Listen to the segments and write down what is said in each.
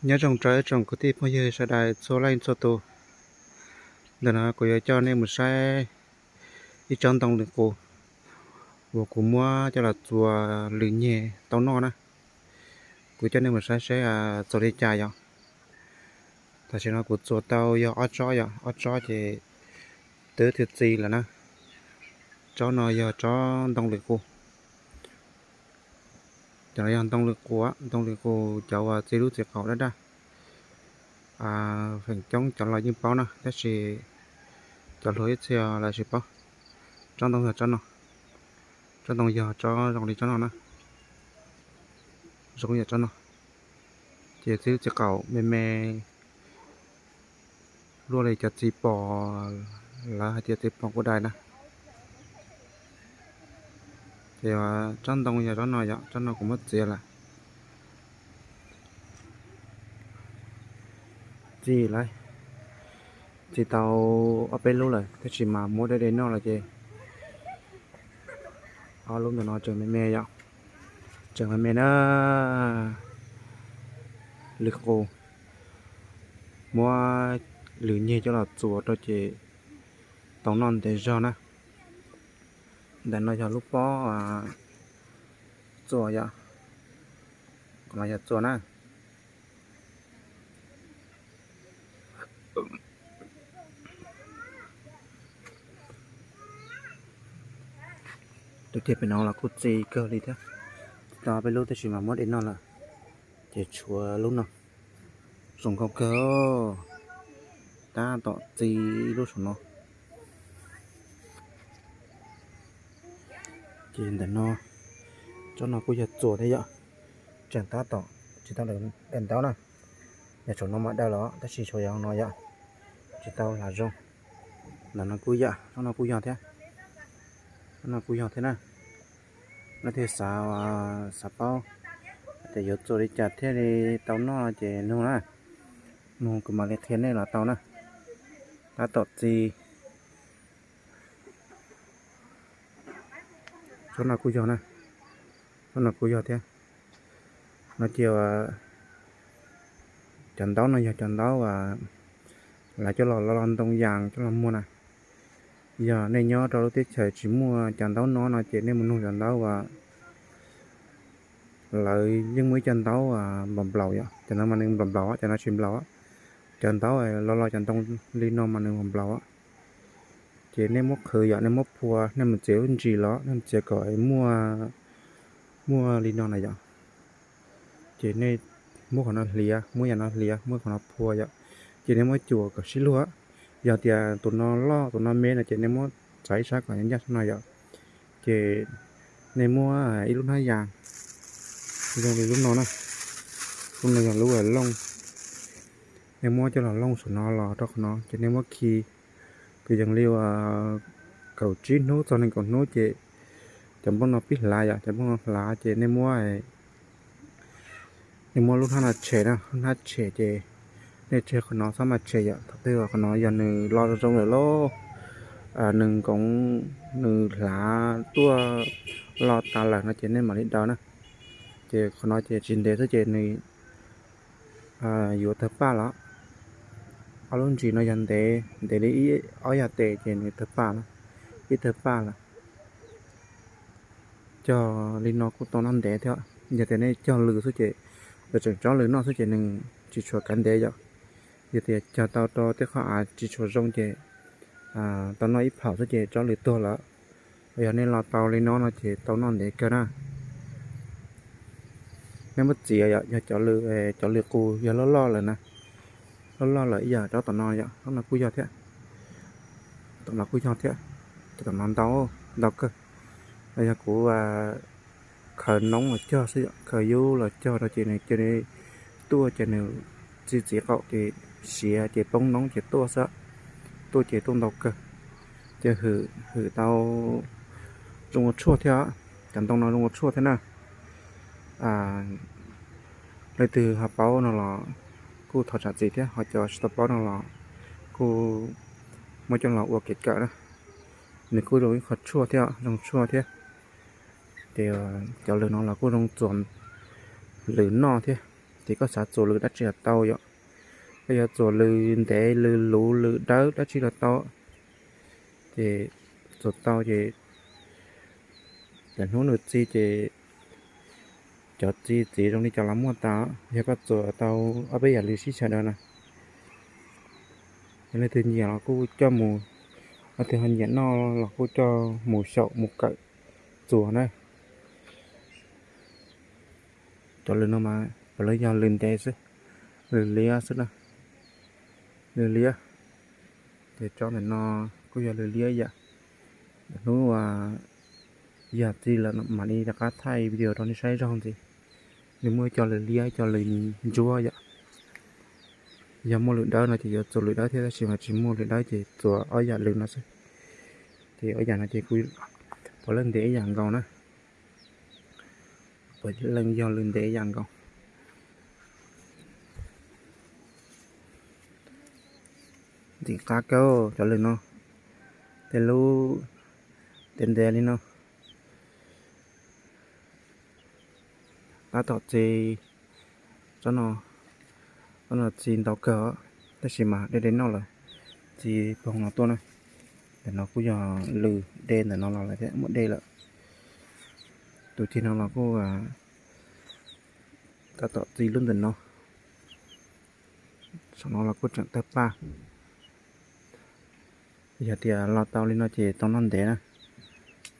Nyob zoo rau ib tsoom kwv tij phooj ywg sawv daws txhua leej txhua tus. Ntawm no kuv yuav coj nej mus saib ib tsob ntoo lwm qus uas kuv muab coj los txuas lwm nyeg tau noj na. Kuv coj nej mus saib seb txuas li cas yom. Tam sim no kuv txuas tau yog ob tsob yom, ob tsob ces twb txi txi lawm na. Tsob no yog tsob ntoo lwm qus. Cov no yog ntoo lwm qus, ntoo lwm qus cov uas txi lub txiv qaum daj daj. Feem coob cov laus yeej paub na, tab sis cov hluas ib txhia lawv tsis paub. Tsob ntoo yog tsob no, tsob ntoo yog tsob zoo li tsob no na, zoo yam tsob no. Ces txi lub txiv qaum me me, luaj li cov txiv pom, lawv hais tias txiv pom kuv dais na. Ces tsob ntoo yog tsob no yom, tsob no kuv muab txiav lawm. Txi lawm, txi tau ob peb lub lawm tab sis mas muab de de noj lawm ces ob lub ntawm no tseem me me yom, tseem me me na. Lwm qus, muab lwm nyeg coj los txuas rau ces tau noj ntev zog na. Ntawm no yog lub pob txuas yom, qhov no yog txuas na. Tus ceg pem no los kuj txi kawg li thiab, tau peb lub tab sis mas muab de noj lawm, ces tshuav lub no. Zoo nkauj kawg, tab tom txi ib lub saum no. Ces ntawm no, tsob no kuj yog txuas thiab yom, tseem tab tom tsis tau daim ntaub na. Yog saum no mas daws los tab sis tshuav yog no yom, tsis tau hlav zoo. Ntawm no kuj yog, tsob no kuj yog thiab, tsob no kuj yog thiab na. Leej twg xav, xav paub tias yuav txuas li cas thiaj li tau noj ces nug na, nug kuv mam li qhia nej los tau na. Tab tom txi. Tsob no kuj yog na, tsob no kuj yog thiab. No ces cov ntaub no yog cov ntaub uas lawv coj los lo lo ntoo yas coj los muag na. Yog nej nyob rau lub teb chaws tsis muaj cov ntaub no no ces nej mus nug cov ntaub uas lawv yeej muaj ib co ntaub nplaum nplaum yom, cov no mas nws nplaum nplaum, cov no tsis nplaum. Cov ntaub lo lo cov ntoo li no mas nws nplaum nplaum. Ces nej muab qhwv yom, nej muab phua, nej mus txiav lub ntsis los, nej mus txiav kom muaj, muaj li no na yom. Ces nej muab qhov no hliav, muab yam no hliav, muab qhov no phua yom. Ces nej muab cuam kom sib luag. Yog tias tus no loj tus no me no ces nej muab txav ib sab kom ncaj sab no yom. Ces nej muab ib lub hnab yas zoo li lub no na, lub no yog lub looj. Nej muab coj los looj saum no los rau qhov no ces nej muab khi kwv yees li uas kaum tsib hnub txog nees nkaum hnub ces cov nplooj no pib hlav yom, cov nplooj no hlav ces nej muab, nej muab lub hnab no tshem na, lub hnab tshem ces nej tseg qhov no txhob mas tshem yom, thaum twg qhov no yog nws lo zoo lawm lauj, nws nkoov, nws hlav tuaj lo tas lawm no ces nej mam li daws na. Ces qhov no ces tsis ntev xwb ces nws yuav tawg paj los. Ob lub ntsis no yog ntev, ntev li ib ob yam tes ces nws tawg paj na, pib tawg paj lawm. Cog li no kuj tau noj ntev thiab, yog tias nej cog lws xwb ces, tseem tsob lws noj xwb ces nws tsis tshua kav ntev yom. Yog tias cog tau rau tej qhov av tsis tshua zoo ces tau noj ib phaum xwb ces tsob lws tuag lawm. Yog nej lo tau li no no ces tau noj ntev kawg na. Nej muab txiav yom, yog cov lws, cov lws qus yog loj loj lawm na, loj loj lawm ib yam tsob tom no yom, tsob no kuj yog thiab, tom no kuj yog thiab, cov tom no ntau, ntau kawg. Yog kuv khaws noob los cog xwb, khaws yub los cog rau ces nws cia li tuaj ces nws txi txiv qaum ces siav ces poob noob ces tuaj xwb, tuaj ces tuaj ntau kawg. Ces hwm, hwm tau zoo ua tshuaj thiab, cov ntoo no zoo ua tshuaj thiab na. Leej twg ho paub no los kuj thov zam txim thiab, ho cov tsis tau paub no los kuj muab coj los ua kev kawm na. Nws kuj zoo ib qho tshuaj thiab, zoo tshuaj thiab. Ces cov lws no los kuj zoo txuas lws noj thiab. Ces koj xav txuas lws dab tsi los tau yom. Koj yuav txuas lws ntev, lws luv, lws dawb dab tsi los tau. Ces txuas tau ces lwm hnub nws txi ces cov txi txiv zoo li cas los muaj tas. Yog koj txuas tau ob peb yam lws sib sawv daws na, yog leej twg nyiam los kuj coj mus, leej twg ho nyiam noj los kuj coj mus xyaum mus kawm txuas na. Cov lws no mas puav leej yog lws ntev xwb, lws liab xwb na, lws liab. Ces tsob ntawm no kuj yog lws liab yam. Hnub yog txi lawm mam li rov qab thaij video rau nej saib zoo ntxiv. Nws muaj ib co lws liab, ib co lws ntsuab yom. Yog muaj lws dawb no ces yuav txuas lws dawb thiab, tab sis mas tsis muaj lws dawb ces txuas ob yam lws no xwb. Ces ob yam no ces kuj puav leej ntev ib yam nkaus na, puav leej yog lws ntev ib yam nkaus. Ntxim qab kawg cov lws no, tej lub ntev ntev li no. Tab tom txi, tsob no txi ntau kawg, tab sis mas de de noj lawm, txi pog no tuaj na. Ntawm no kuj yog lws de ntawm no los lawm thiab, muaj de lawm. Tus ceg no los kuj tab tom txi lub ntawm no, saum no los kuj tseem tawg paj. Yog tias los tau li no ces tau noj ntev na.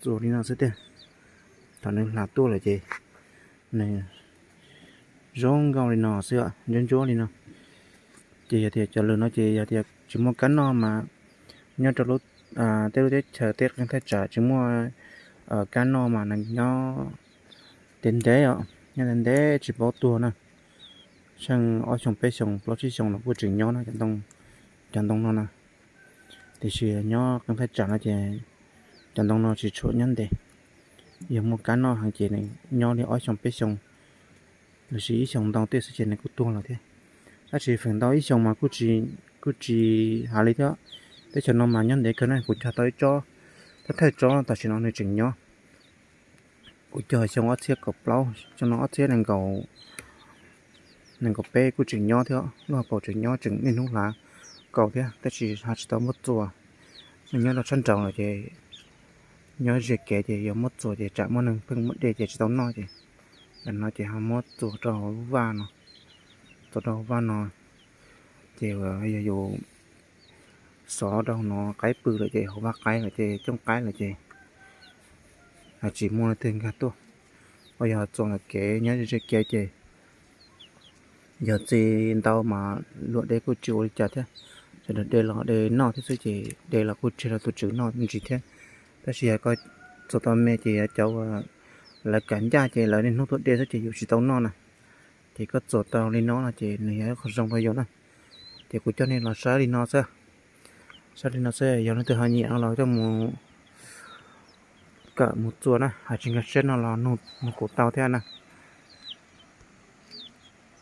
Txuas li no xwb tiag, thaum nws hla tuaj lawm ces nws zoo nkauj li no xwb, ntsuab ntsuab li no. Ces yog tias cov lws no ces yog tias tsis muaj kab noj mas nyob rau tej lub teb chaws tej qeej thaj tsam tsis muaj kab noj mas nws nyob ntev ntev os, nyob ntev ntev tsis paub tuag na. Tsheej ob xyoos peb xyoos plaub tsib xyoos los kuj tseem nyob na, cov ntoo no na. Tiam sis nyob qeej thaj tsam no ces cov ntoo no tsis tshua nyob ntev. Yog muaj kab noj heev ces nws nyob li ob xyoos peb xyoos, los sis ib xyoos ntau tej xwb ces nws kuj tuag lawm thiab. Tab sis feem ntau ib xyoos mas kuj tsis hais li thiab. Teb chaws no mas nyob ntev kawg na, kuv cog tau ib tsob, thawj thawj tsob tam sim no nws tseem nyob. Kuv cog xyoo ob txhiab kaum plaub, xyoo no ob txhiab nees nkaum, nees nkaum peb kuj tseem nyob thiab, lub hauv paus tseem nyob tseem niaj hnub hlav kaus thiab, tab sis ho tsis tau muab txuas. Nws nyob rau sab nraud lawm ces nyob ze kev ces yog muab txuas ces tsam muaj neeg pheej muab de ces tsis tau noj ces, ntawm no ces ho muab txuas rau hauv vaj no, txuas rau hauv vaj no ces yog yus xov rau no qaib pw lawm ces hauv vaj qaib lawm ces coob qaib lawm ces tsis muaj leej twg nkag tuaj. Ho yog txuas ntawm kev nyob ze kev ces yog txi ntau mas luam de kuj tsis ua li cas thiab, sawv daws de los de noj thiab xwb ces de los kuj tseg rau tus tswv noj ntsis thiab. Tab sis yog koj txuas tau me ces yog cov lawv kam ncaj ces lawv niaj hnub tuaj de xwb ces yus tsis tau noj na. Ces koj txuas tau li no no ces nws yog ib qho zoo rau yus na. Ces kuv coj nej los saib li no xwb, saib li no xwb, yog leej twg ho nyiam no los coj mus kawm mus txuas na, hais tsis nkag siab no los nug kuv tau thiab na.